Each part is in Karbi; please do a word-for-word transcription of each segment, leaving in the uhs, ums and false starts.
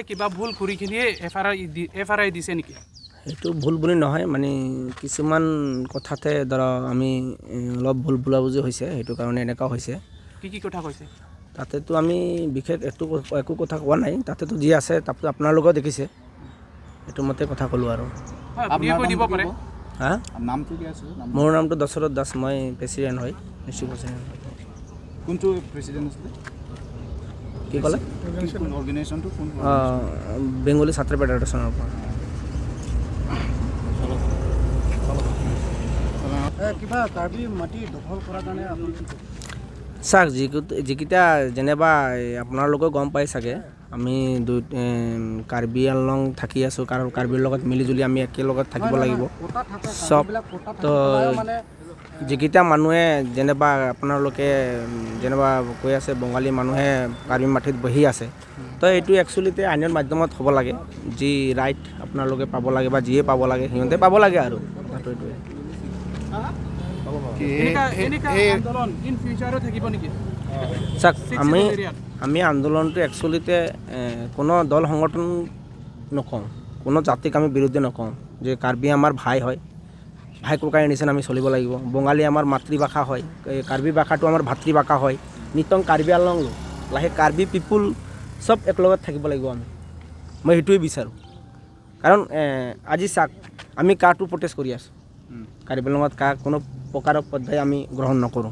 কিবা ভুল কৰি কিনিয়ে F I R the, F I R দিছে নেকি? সেইটো ভুল বুলি নহয়, মানে কিছুমান কথাতে ধৰা আমি এ, অলপ ভুল বুজাবুজি হৈছে, সেইটো কাৰণে এনেকুৱা হৈছে। কি কি কথা কৈছে? তাতেতো আমি বিশেষ একো ক- একো কথা কোৱা নাই। তাতেতো যি আছে তাতো আপোনালোকেও দেখিছে, সেইটো মতে কথা ক'লোঁ আৰু। হয়, আপুনিয়ে কৈ দিব পাৰে। হা? নামটো কি আছিল? নাম- মোৰ নামটো দশৰথ দাস, মই প্ৰেচিডেণ্ট হয়, নিশ্চিত প্ৰেচিডেণ্ট হয়। কোনটো প্ৰেচিডেণ্ট আছিলে? কি ক'লে? কোন অৰ্গেনাইজেশ্যনটো কোন? আহ, বেংগলী ছাত্ৰ ফেডাৰেশ্যনৰ পৰা। এ, কিবা কাৰ্বি মাটি দখল কৰাৰ কাৰণে আপুনি কি ক'ব? চাওক, যিকো- যিকেইটা যেনিবা এই আপোনালোকেও গম পাই চাগে, আমি দুই এম, কাৰ্বি আংলং থাকি আছোঁ, কাৰণ কাৰ্বিৰ লগত মিলি জুলি আমি একেলগত থাকিব নহয়, নহয়, লাগিব। নহয়, ক'তা থাকে, চব কাৰ্বিবিলাক ক'তা থাকে, তো সদায় মানে যিকেইটা মানুহে যেনিবা আপোনালোকে উম, যেনিবা কৈ আছে বঙালী মানুহে কাৰ্বি মাটিত বহি আছে, তো এইটো একচুৱেলিতে আইনৰ মাধ্যমত হ'ব লাগে। যি ৰাইট আপোনালোকে পাব লাগে বা যিয়ে পাব লাগে, সিহঁতে পাব লাগে আৰু কথাটো এইটোৱে। কি এই- এনেকা এই- এনেকা এই- আন্দোলন ইন ফিউচাৰো থাকিব নেকি? চাওক, চিক্স আমি শ্বিডিউল এৰিয়াত? আমি আন্দোলনটো একচুৱেলিতে এ, কোনো দল সংগঠন নকওঁ, কোনো জাতিক আমি বিৰুদ্ধে নকওঁ যে কাৰ্বি আমাৰ ভাই হয়, ভাই ককাইৰ নিচিনা আমি চলিব লাগিব। বঙালী আমাৰ মাতৃভাষা হয়, এই কাৰ্বি ভাষাটো আমাৰ ভাতৃভাষা হয়। নিতং কাৰ্বি আংলং লো, লাহে কাৰ্বি পিপুল চব একেলগত থাকিব লাগিব আমি। মই সেইটোৱে বিচাৰোঁ। কাৰণ এ, আজি চাওক, আমি কাটো প্ৰটেষ্ট কৰি আছোঁ। কাৰ্বি আংলঙত কা কোনো প্ৰকাৰৰ পৰ্যায় আমি গ্ৰহণ নকৰোঁ।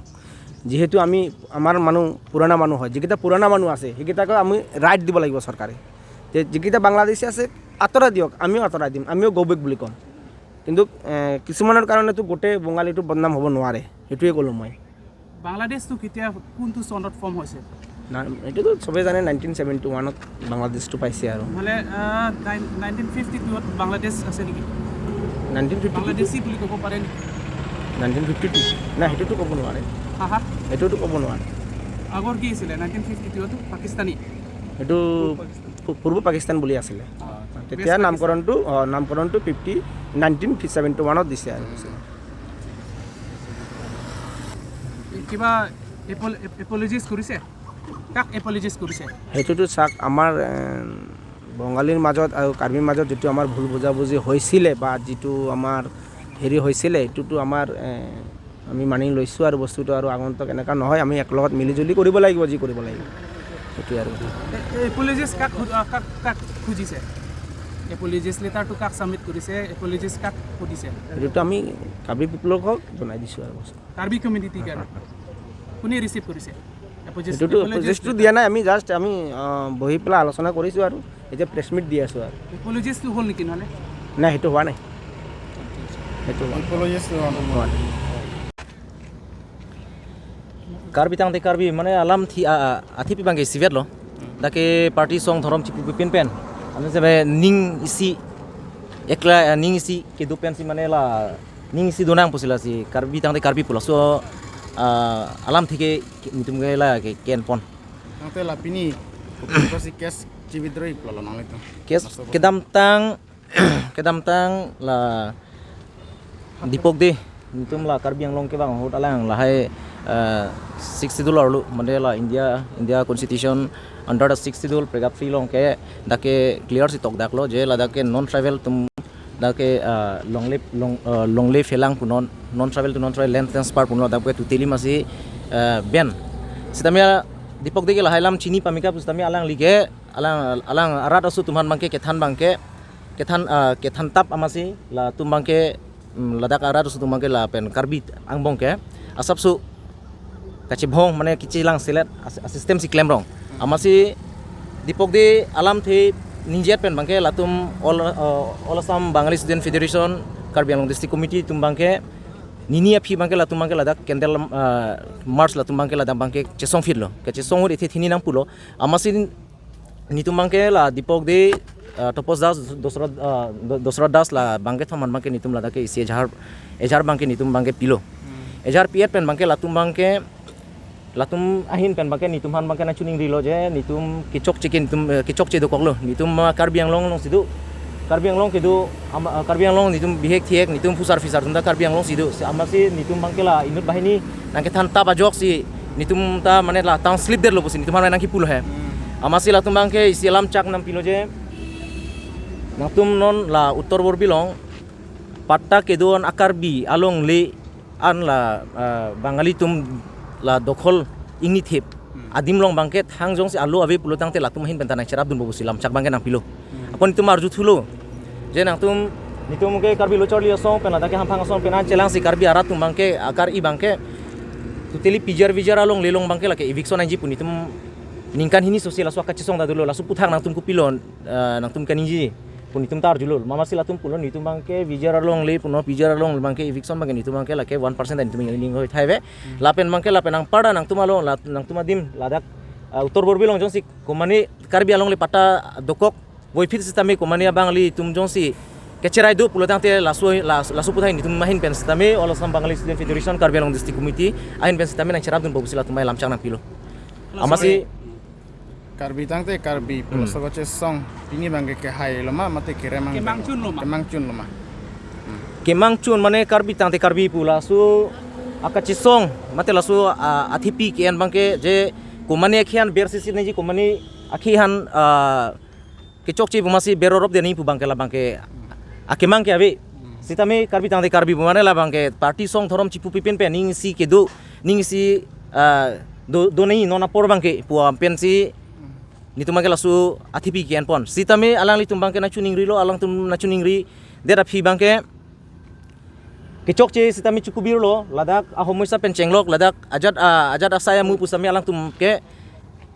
যিহেতু আমি আমাৰ মানুহ পুৰণা মানুহ হয়, যিকেইটা পুৰণা মানুহ আছে সেইকেইটাকে আমি ৰাইট দিব লাগিব চৰকাৰে। যে যিকেইটা বাংলাদেশী আছে আঁতৰাই দিয়ক, আমিও আঁতৰাই দিম, আমিও গো বেক বুলি ক'ম। কিন্তু এ, কিছুমানৰ কাৰণেতো গোটেই বঙালীটো বদনাম হ'ব নোৱাৰে, সেইটোৱে ক'লোঁ মই। বাংলাদেশটো কেতিয়া কোনটো চনত ফৰ্ম হৈছে? না, এইটোতো চবেই জানে, নাইনটিন ছেভেণ্টি ওৱানত বাংলাদেশটো পাইছে আৰু। নহ'লে নাইনটিন ফিফটি টুত বাংলাদেশ আছে নেকি? Nineteen fifty two? বাংলাদেশী বুলি ক'ব পাৰে নেকি? Nineteen fifty two? না, সেইটোতো ক'ব নোৱাৰে। হা হা? সেইটোতো ক'ব নোৱাৰে। আগৰ কি আছিলে? নাইনটিন ফিফটি টুতো পাকিস্তানী? সেইটো পূ- পূৰ্ব পাকিস্তান বুলি আছিলে। আচ্ছা। তেতিয়া ৱেষ্ট পাকিস্তান। নামকৰণটো, অ, নামকৰণটো ফিফটি নাইনটিন ছেভেণ্টি ওৱানত দিছে আৰু। কিবা এপল- এপ- এপলজিজ কৰিছে? কাক এপলজিজ কৰিছে? সেইটোতো চাওক, আমাৰ এ, বঙালীৰ মাজত আৰু কাৰ্বিৰ মাজত যিটো আমাৰ ভুল বুজাবুজি হৈছিলে বা যিটো আমাৰ হেৰি হৈছিলে, এইটোতো আমাৰ এ, আমি মানি লৈছোঁ আৰু বস্তুটো আৰু আগন্তুক এনেকুৱা নহয়, আমি একেলগত মিলি জুলি কৰিব লাগিব, যি কৰিব লাগিব, সেইটোৱে আৰু। এ- এ- এপলজিজ কাক খু- আ, কাক কাক খুজিছে? এপলজিজ লেটাৰটো কাক ছাবমিট কৰিছে? এপলজিজ কাক সুধিছে? এইটোতো আমি কাৰ্বি পিপলক জনাই দিছোঁ আৰু বস্তু। কাৰ্বি কমিউনিটি কাৰণে কোনে ৰিচিভ কৰিছে? এপলজিজ- এইটোতো এপলজিজ এপলজিজটো লেটাৰ। দিয়া নাই, আমি জাষ্ট আমি আহ, বহি পেলাই আলোচনা কৰিছোঁ আৰু এতিয়া প্ৰেছ মিট দি আছোঁ আৰু। এপলজিজটো হ'ল নেকি নহ'লে? নাই, সেইটো হোৱা নাই। Itu. Apologies to Karbi. Karbi tangte Karbi mane alam thi a, a, athi pi bangke isivet lo. Dak ke party song dhorom chipu pin pen. Anu sebe ning isi ekla, eh, ning isi kedo pensi mane la ning isi donang pusi lasi Karbi tangte Karbi pulo. So, ah, alam thi ke netum ke la ke ken pon. Tangte la pini kopi si case chi withdraw iplo lo nanglitum. Case kedamtang kedamtang la Dipok de, netum la Karbi Anglong kevang ahut alang lahai, eh, Sixth Schedule arlo, mane la India, India Constitution under the Sixth Schedule paragraph three along ke dak ke clear si tokdak lo je ladak ke non tribal atum dak ke, eh, longle, long, eh, longle phelang pu non, non tribal to non tribal land transfer pu non ladak ke totally masi, eh, ban. Sitame Dipok de ke lahai alam chini pamika pu sitame alangli ke alang, alang arat aso atum aphan bangke kethan bangke kethan, ah, kethan tap amatsi latum bangke, mm, ladak arat aso atum bangke lapen Karbi angbong ke asapso kachebong mane kichelang selet as-, a system si klemrong. Amatsi Dipok de alam the ningjet pen bangke latum All, ah, All Assam Bangali Student Federation, Karbi Anglong District Committee atum bangke nini aphi bangke latum bangke ladak candle, ah, march latum bangke ladak bangke chesong phitlo. Kachesong ahut ethe thini nang pulo. Amatsi netum bangke la Dipok de, ah, Topos Das, Dosra, ah, Do-, Dosra Das la bangkethom aphan bangke netum ladak ke isi ejar, ejar bangke netum bangke pilo. Ejar pi-et pen bangke latum bangke, latum ahin pen bangke netum aphan bangke nangchiningrilo je netum kechokche ke netum, eh, kechokche dokoklo. Netum, ah, Karbi Anglong alongsi do. Karbi Anglong kedo, ama, ah, Karbi Anglong netum bihek thiek, netum phusar phisar atum ta Karbi Anglongsi do. Si amatsi netum bangke la inut banghini nangkethan tap ajoksi netum ta mane la town slip detlo pusi netum aphan nangkipulo he. Amatsi latum bangke isi alam chak nangpilo je Nangtum non la Uttar Borbilong patta kedo-an a-Karbi alongle an la, ah, Bangali atum la dokhol ingnithip adim along abangke thang jongsi alo ave pulo tangte latum ahin pen ta nangcherapdunpo pusi lamchak abangke nangpilo. Ako netum arjuthulo je nangtum, netum ke Karbi Lo Charli Asong pen ladak ke Hamphang Asong pen an chelangsi Karbi arat atum abangke, akar-i abangke totally P G R V G R alongle along abangke lake eviction nangji pu netum ningkan hini sosi laso akachesong ta dolo, laso aphuthak nangtum kopilo, ah, nangtum kaningje pu netum ta arjulo. Mama si latum pulo netum abangke V G R alongle puno, P G R alongle abangke eviction abangke netum abangke lake one percent netum ingling hoi thai ave. Lapen abangke lapen angparta nangtum along la, nangtum adim ladak, ah, Uttar Borbilong jongsi komane Karbi alongle patta dokok voiphit sitame komane a-Bangali atum jongsi kecherai do pulo tangte laso, las-, laso aphuthak netum ahin pen sitame All Assam Bangali Student Federation Karbi Anglong District Committee ahin pen sitame nangcherapdunpo pusi latum ai lamchak nangpilo. Amatsi Karbi tangte Karbi, Hmm. pulo sobo chesong, pini abangke kehailo ma, mate kerem abang Kemangchunlo ma? Kemangchunlo ma? Kemangchun mane Karbi tangte Karbi pu laso akachesong, mate laso, ah, athepi ke-en abangke je komane akhi an bersi si nangji, komane akhi an, ah, kechokche pu amatsi berorop de nangji pu abangke la abangke akemang ke ave. Sitame Karbi tangte Karbi pu mane la abangke party song dhorom chipupi pen pen ning isi kedo, ning isi, ah, do, do nangji non apor abangke pu pensi netum abangke laso athepi ke-enpon. Sitame alanglitum abangke nangchiningrilo, alangtum nangchiningri det aphi abangke kechokche sitame chikubirlo, ladak ahomoi sa pen chenglok, ladak ajat, ah, ajat asai amu pusitame alangtum ke,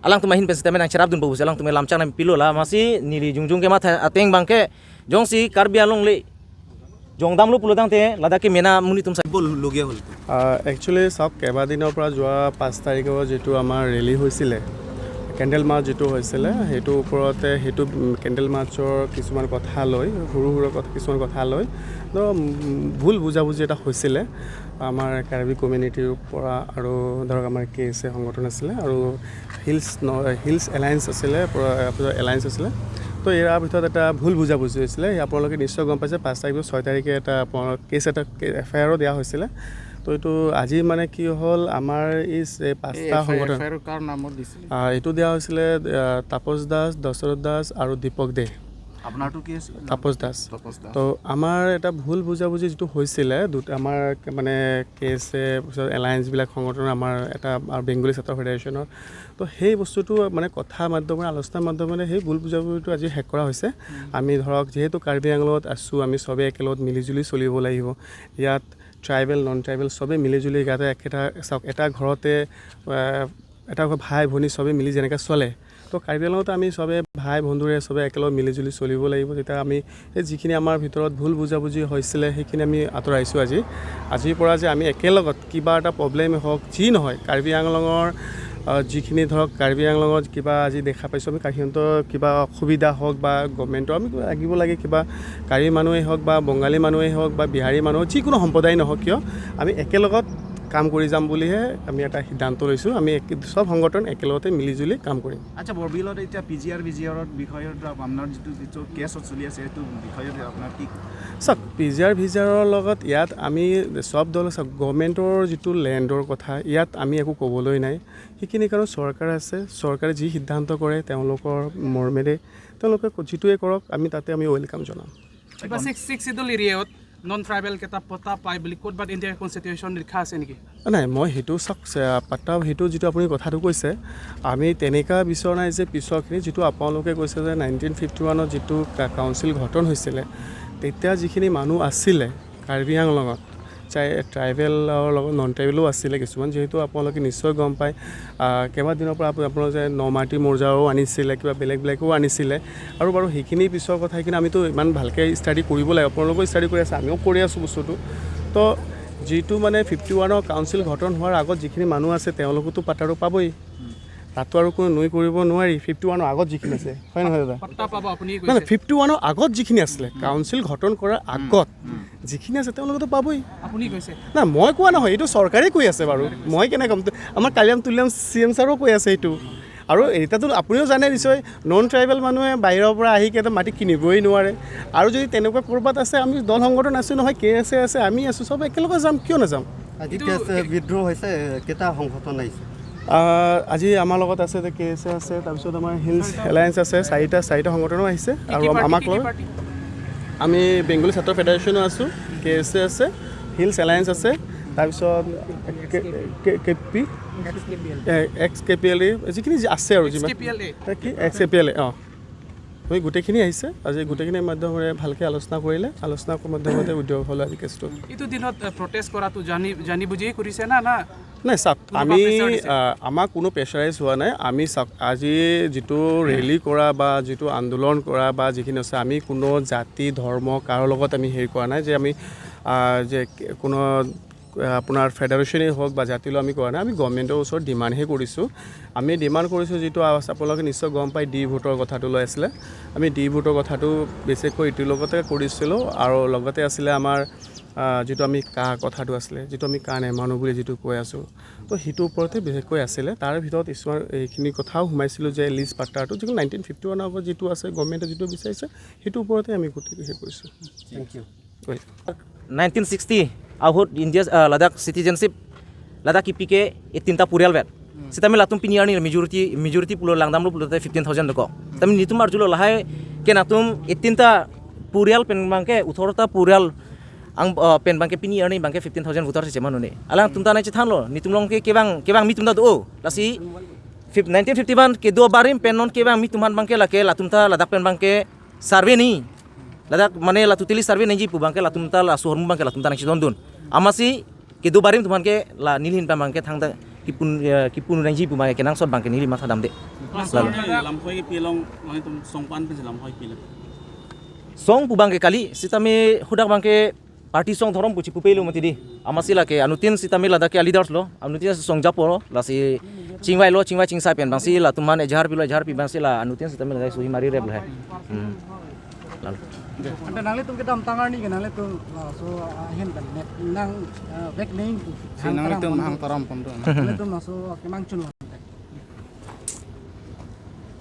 alangtum ahin pen sitame nangcherapdunpo pusi alangtum lamchak nangpilo. La amatsi neli jongjong kematha ateng abangke jongsi Karbi alongle jongdamlo pulo tangte ladak ke mena monit atum sa Bol lugia hol. আহ, একচুৱেলি চাওক, কেইবাদিনৰ পৰা যোৱা পাঁচ তাৰিখৰ যিটো আমাৰ ৰেলী হৈছিলে, কেণ্ডেল মাৰ্চ যিটো হৈছিলে, সেইটো ওপৰতে, সেইটো, উম, কেণ্ডেল মাৰ্চৰ কিছুমান কথা লৈ, সৰু সৰু কথা, কিছুমান কথা লৈ, ধৰক, উম, ভুল বুজাবুজি এটা হৈছিলে আমাৰ কাৰ্বি কমিউনিটিৰ পৰা আৰু, ধৰক, আমাৰ কে এছ এ সংগঠন আছিলে আৰু হিলছ ন-, হিলছ এলায়েন্স আছিলে, প্ৰ-, এলায়েন্স আছিলে। তো ইয়াৰ ভিতৰত এটা ভুল বুজাবুজি হৈছিলে। আপোনালোকে নিশ্চয় গম পাইছে, পাঁচ তাৰিখ, ছয় তাৰিখে এটা আপোনালোক কেছ এটা, এফ আই আৰো দিয়া হৈছিলে। তো এইটো আজি মানে কি হ'ল, আমাৰ এই যে এই পাঁচটা এফ আই আৰ, সংগঠন, এফ আই আৰ কাৰ নামত দিছিলে? আহ, এইটো দিয়া হৈছিলে, আহ, তাপস দাস, দশৰথ দাস আৰু দীপক দে। আপোনাৰতো কি আছিল নাম? তাপস দাস। তাপস দাস। তো আমাৰ এটা ভুল বুজাবুজি যিটো হৈছিলে, দুটা আমাৰ মানে কে এছ এ, পিছত এলায়েন্সবিলাক সংগঠনৰ আমাৰ এটা, আৰু বেংগলী ছাত্ৰ ফেডাৰেশ্যনৰ। তো সেই বস্তুটো মানে কথা মাধ্যমেৰে, আলোচনাৰ মাধ্যমেৰে সেই ভুল বুজাবুজিটো আজি শেষ কৰা হৈছে। আমি ধৰক যিহেতু কাৰ্বি আংলঙত আছোঁ, আমি সবে একেলগত মিলিজুলি চলিব লাগিব। ইয়াত ট্ৰাইবেল, নন ট্ৰাইবেল সবে মিলিজুলি ইয়াতে একেটা, চাওক, এটা ঘৰতে, আহ, এটা ঘৰ ভাই ভনী সবে মিলি যেনেকৈ চলে, তো কাৰ্বি আংলঙত আমি সবে ভাই বন্ধুৰে সবে একেলগে মিলিজুলি চলিব লাগিব। তেতিয়া আমি এই যিখিনি আমাৰ ভিতৰত ভুল বুজাবুজি হৈছিলে, সেইখিনি আমি আঁতৰাইছোঁ আজি। আজিৰ পৰা যে আমি একেলগত কিবা এটা প্ৰব্লেম হওক, যি নহয়, কাৰ্বি আংলঙৰ, আহ, যিখিনি ধৰক কাৰ্বি আংলঙত কিবা আজি দেখা পাইছোঁ আমি, কা-, সিহঁতৰ কিবা অসুবিধা হওক বা গভৰ্ণমেণ্টৰ আমি কিবা লাগিব লাগে, কিবা কাৰ্বি মানুহেই হওক বা বঙালী মানুহেই হওক বা বিহাৰী মানুহ, যিকোনো সম্প্ৰদায় নহওক কিয়, আমি একেলগত কাম কৰি যাম বুলিহে আমি এটা সিদ্ধান্ত লৈছোঁ। আমি এক-, সব সংগঠন একেলগতে মিলিজুলি কাম কৰিম। আচ্ছা, বৰবিলত এতিয়া পি জি আৰ, ভি জি আৰৰ বিষয়ত আপোনাৰ যিটো, যিটো কেছত চলি আছে, সেইটো বিষয়ত আপোনাৰ কি? চাওক, পি জি আৰ, ভি জি আৰৰ লগত ইয়াত আমি সব দল, চাওক, গভৰ্ণমেণ্টৰ যিটো লেণ্ডৰ কথা, ইয়াত আমি একো ক'বলৈ নাই। সেইখিনি কাৰণ চৰকাৰ আছে, চৰকাৰে যি সিদ্ধান্ত কৰে তেওঁলোকৰ মৰ্মেৰে তেওঁলোকে ক-, যিটোৱে কৰক, আমি তাতে আমি ৱেলকাম জনাম। কিবা ছিক্স, ছিক্স শ্বিডিউল এৰিয়াত নন ট্ৰাইবেল কেইটা পট্টা পায় বুলি ক'ৰবাত ইণ্ডিয়াৰ কনষ্টিটিউশ্যন লিখা আছে নেকি? নাই, মই সেইটো চাওক, চে-, পাত্তা সেইটো যিটো আপুনি কথাটো কৈছে, আমি তেনেকুৱা বিচৰা নাই যে পিছৰখিনি যিটো আপোনালোকে কৈছে যে নাইনটিন ফিফটি ওৱানত যিটো কা-, কাউন্সিল গঠন হৈছিলে, তেতিয়া যিখিনি মানুহ আছিলে কাৰ্বি আংলঙত, চাই ট্ৰাইবেলৰ লগত নন ট্ৰাইবেলো আছিলে কিছুমান, যিহেতু আপোনালোকে নিশ্চয় গম পায়, আহ, কেইবাদিনৰ পৰা আপো-, আপোনালোকে নমাটি মৌজাও আনিছিলে, কিবা বেলেগ বেলেগো আনিছিলে। আৰু বাৰু সেইখিনি পিছৰ কথা, সেইখিনি আমিতো ইমান ভালকৈ ষ্টাডি কৰিব লাগে, আপোনালোকেও ষ্টাডি কৰি আছে, আমিও কৰি আছোঁ বস্তুটো। তো যিটো মানে ফিফটি ওৱানৰ কাউন্সিল গঠন হোৱাৰ আগত যিখিনি মানুহ আছে, তেওঁলোকেতো পাত্তাটো পাবই। তাততো আৰু কোনো নুই কৰিব নোৱাৰি, ফিফটি ওৱানৰ আগত যিখিনি আছে, হয় নহয় দাদা? পট্টা পাব, আপুনি নাই, নাই, কৈছে। ফিফটি ওৱানৰ আগত যিখিনি আছিলে, কাউন্সিল গঠন কৰাৰ আগত যিখিনি আছে, তেওঁলোকেতো পাবই। আপুনি কৈছে। না, মই কোৱা নহয়, এইটো চৰকাৰে কৈ আছে বাৰু। মই কেনেকে ক'ম? আমাৰ কালিৰাম তুলিৰাম চি এম ছাৰো কৈ আছে এইটো। আৰু এতিয়াতো আপুনিও জানে নিশ্চয়, নন ট্ৰাইবেল মানুহে বাহিৰৰ পৰা আহি কেনে মাটি কিনিবই নোৱাৰে। আৰু যদি তেনেকুৱা ক'ৰবাত আছে, আমি দল সংগঠন আছোঁ নহয়, কে এছ এ আছে, আমি আছোঁ, চব একেলগে যাম, কিয় নাযাম? আজি এইটো কেছ কে- উইথড্ৰ হৈছে, কেইটা সংগঠন আহিছে? আহ, আজি আমাৰ লগত আছে, এতিয়া কে এছ এ আছে, তাৰপিছত আমাৰ হিলছ এলায়েন্স আছে, চাৰিটা, চাৰিটা সংগঠনো আহিছে। কি আৰু কি পাৰ্টি, আমাক কি কি লৈ পাৰ্টি? আমি বেংগলী ছাত্ৰ ফেডাৰেশ্যনো আছোঁ, কে এছ এ আছে, হিলছ এলায়েন্স আছে, তাৰপিছত K P, X K P L A, যিখিনি যি আছে আৰু যিমান। X K P L A. কি? X K P L A, অ'। আমি গোটেইখিনি আহিছে, আজি গোটেইখিনিৰ মাধ্যমেৰে ভালকৈ আলোচনা কৰিলে, আলোচনাৰ মাধ্যমতে উদ্যোগ হ'ল আজি কেছটো। এইটো দিনত, এ, প্ৰটেষ্ট কৰাটো জানি, জানি বুজিয়ে কৰিছে না, না? নাই, চাওক, কোনোবা আমি, প্ৰেছাৰ দিছে? আ, আমাক কোনো প্ৰেছাৰাইজ হোৱা নাই। আমি চাওক, আজি যিটো ৰেলী কৰা বা যিটো আন্দোলন কৰা বা যিখিনি আছে, আমি কোনো জাতি, ধৰ্ম, কাৰো লগত আমি হেৰি কৰা নাই যে আমি, আ, যে কোনো, আ, আপোনাৰ ফেডাৰেশ্যনেই হওক বা জাতি লৈ আমি কৰা নাই। আমি গভৰ্ণমেণ্টৰ ওচৰত ডিমাণ্ডহে কৰিছোঁ। আমি ডিমাণ্ড কৰিছোঁ যিটো আ-, আপোনালোকে নিশ্চয় গম পায়, ডি ভোটৰ কথাটো লৈ আছিলে। আমি ডি ভোটৰ কথাটো বিশেষকৈ ইটোৰ লগতে কৰিছিলোঁ আৰু লগতে আছিলে আমাৰ, আ, যিটো আমি কা কথাটো আছিলে, যিটো আমি কা নেমানো বুলি যিটো কৈ আছোঁ, তো সেইটোৰ ওপৰতে বিশেষকৈ আছিলে। তাৰ ভিতৰত কিছুমান এইখিনি কথাও সোমাইছিলোঁ যে লিজ পাট্টাটো, যিটো নাইনটিন ফিফটি ওৱানৰ আগত যিটো আছে, গভৰ্ণমেণ্টে যিটো বিচাৰিছে, সেইটোৰ ওপৰতে আমি গোটেই হেৰি কৰিছোঁ। Thank you. Welcome. Nineteen sixty ahut India, ah, ladak citizenship ladak kipike eighteen ta purial vet. Sitame latum pini arni majority, majority pulo langdamlo pulote fifteen thousand dokok. Sitame netum arjulo lahai ke netum eighteen ta purial pen abangke, othoro ta purial ang, ah, pen abangke pini arni abangke fifteen thousand voter si cheman un-e. Alangtum ta nangchethanlo, netum along ke kevang, kevang mitum ta do. Lasi fif-, nineteen fifty-one kedo abarim pen non kevang mitum aphan abangke lake latum ta ladak pen abangke survey nangji. Ladak mane la totally survey nangji pu abangke latum ta la ahormu abangke latum ta nangchedondun. Amatsi kedo abarim atum aphan ke la nelihin pen abangke thangta kipun, eh, kipun nangji pu abangke kenangsot abangke neli mathadamde. Laso lalu. Lamhoi kepi along, mane netum song pan pensi lamhoi kepi lo. Song pu abangke kali, sitame hadak abangke party song dhorom pu chipupelo mati dei. Amatsi lake anuttin sitame ladak ke a-leaders lo, anuttin song japo lo, lasi chingvailo, chingvai chingsai pen abangsi latum aphan ejar pilo, ejar pi abangsi la anuttin sitame ladak suhi mari rep lo hai. Hmm. Lalu. Ante nanglitum kedamtang arni ke nanglitum laso ahin kan net nang, eh, vek nangji pu. Si nanglitum hang taram pon do. Nanglitum laso kemang chunlo.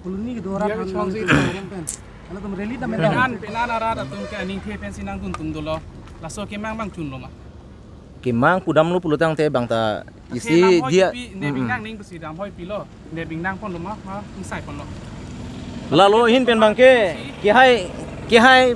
Koloni kedo arat. Dia han kechong nang si itu orang pen. Nanglitum rally dam. Penan, penan arat atum ke aningthe pensi nangdun tum dolo. Laso kemang abang chunlo ma? Kemang pudamlo pulo tangte bang ta isi lamhoi dia, kepi, ne mm, mm, bingnang ning pesi lamhoi pilo, ne bingnang ponlo ma, ma ingsai ponlo. Lalu ahin pen abangke, kehai, kehai,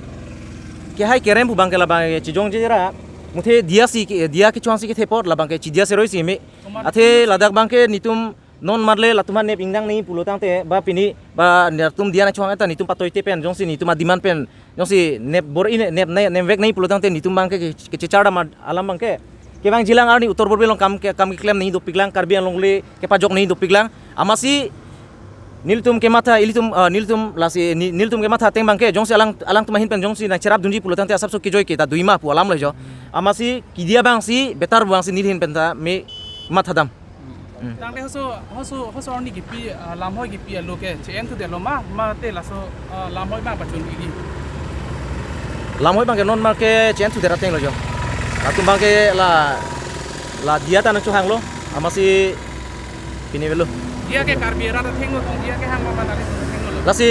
kehai kerem pu abangke la abangke chijongje ra, muthe dia si ke, dia kecho-an si kethepot la abangke chidia seroi si me. Athe ladak abangke netum non marle latum aphan nep ingnang nangji pulo tangte ba pini ba netum dia nangcho-an ta netum patoite pen jongsi netum a-demand pen jongsi nep bor-i ne, nep ne, nep vek nangji pulo tangte netum abangke ke, kechechar dam alam abangke kevangjilang arni Uttar Borbil along kam ke, kam keklem nangji dopiklang, Karbi Anglong le kepajok nangji dopiklang. Amatsi nelitum kematha, ilitum, ah, nelitum lasi, ni-, nelitum kematha ateng abangke jongsi alang, alangtum ahin pen jongsi nangcherap dunji pulo tangte asapso kejoi ke ta doji ma pu alam lo jo. Amatsi kedia abangsi better abangsi nelihin pen ta me mathadam. Hmm. Tangte hoso, hoso, hoso arni kepi, ah, lamhoi kepi alo ke che-en thudetlo ma, mate laso, ah, lamhoi abang pachun ili? Lamhoi abangke non abangke che-en thudet ateng lo jo. Latum abangke la, la dia ta nangchohanglo, amatsi pini avelo. Dia ke Karbi arat athengno tong dia ke hang ma nangli athengno lo? Lasi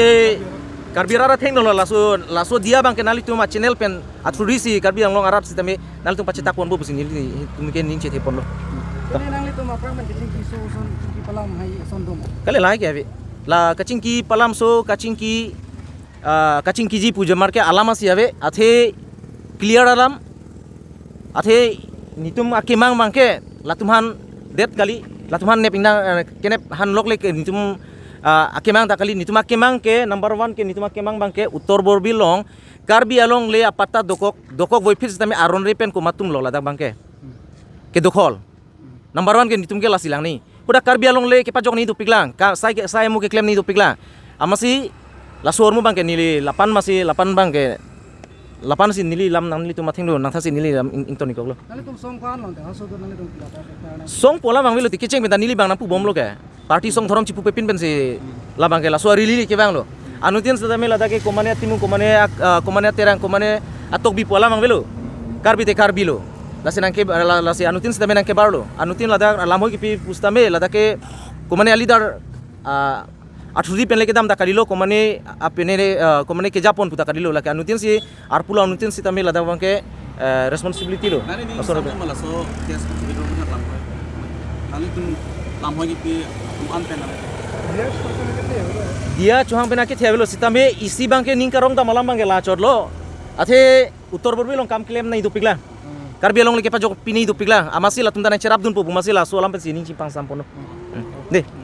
Karbi arat athengno lo, laso, laso dia abangke nanglitum a-channel pen athuri si Karbi Anglong arat sitame nanglitum pachetak ponpo pusi nelitum ke ning chethe ponlo. Kali nanglitum aphrang pen kachingki so son, chingki palam hai son do ma? Kali lahai ke ave. La kachingki palam so, kachingki, ah, kachingkiji pu jamar ke alam asi ave, athe clear alam, athe netum akemang abangke latum aphan det kali, latum aphan nep ingnang, eh, kenep hanlok le ke netum, ah, akemang ta kali, netum akemang ke number one ke, netum akemang abangke Uttar Borbil along Karbi Anglong le apatta dokok, dokok voiphit sitame aron re pen komat atum lo ladak abangke. Kedokhol. Number one ke netum ke lasi lang ni. Hadak Karbi Anglong le kepajok nangji dopiklang. Ka, sai ke, sai amu keklem nangji dopiklang. Amatsi laso ahormu abangke neli lapu-an amatsi lapu-an abangke lapu-an si neli lam nanglitum athengno nangtha si neli lam ing, ington ikoklo. Nanglitum song ko-an long ta, haso do nanglitum pila ta, ta, ta, song pu alam abang avelo ti kecheng pen ta neli abang nangpubomlo ke. Party song dhorom chipupepin pensi labangke laso a-rally kevanglo. Anuttin sitame ladak ke komane atimu, komane ak-, ah, komane aterang, komane atokbi pu alam abang avelo. Karbi te Karbi lo. Lasi nangke, la, lasi anuttin sitame nangkebarlo. Anuttin ladak lamhoi kepi pu sitame ladak ke komane a-leader, ah, athuri pen le kedam ta kalilo, komane apene, ah, komane kejapon pu ta kalilo, lake anuttin si arpulo, anuttin sitame ladak abangke, eh, responsibility lo. Nani ni asor sampai malah so case itu punya lamhoi. Nanglitum lamhoi kepi ko-an pen nani? Dia chohang pen akethe avelo sitame isi abangke ning karong ta malam abangke la chotlo. Athe Uttar Borbil along kam keklem nangji dopik lang. Karbi Anglong le kepajok pini dopik lang. Amatsi latum ta nangcherapdunpo pu amatsi laso alam pensi ning chingpang samponlo. De.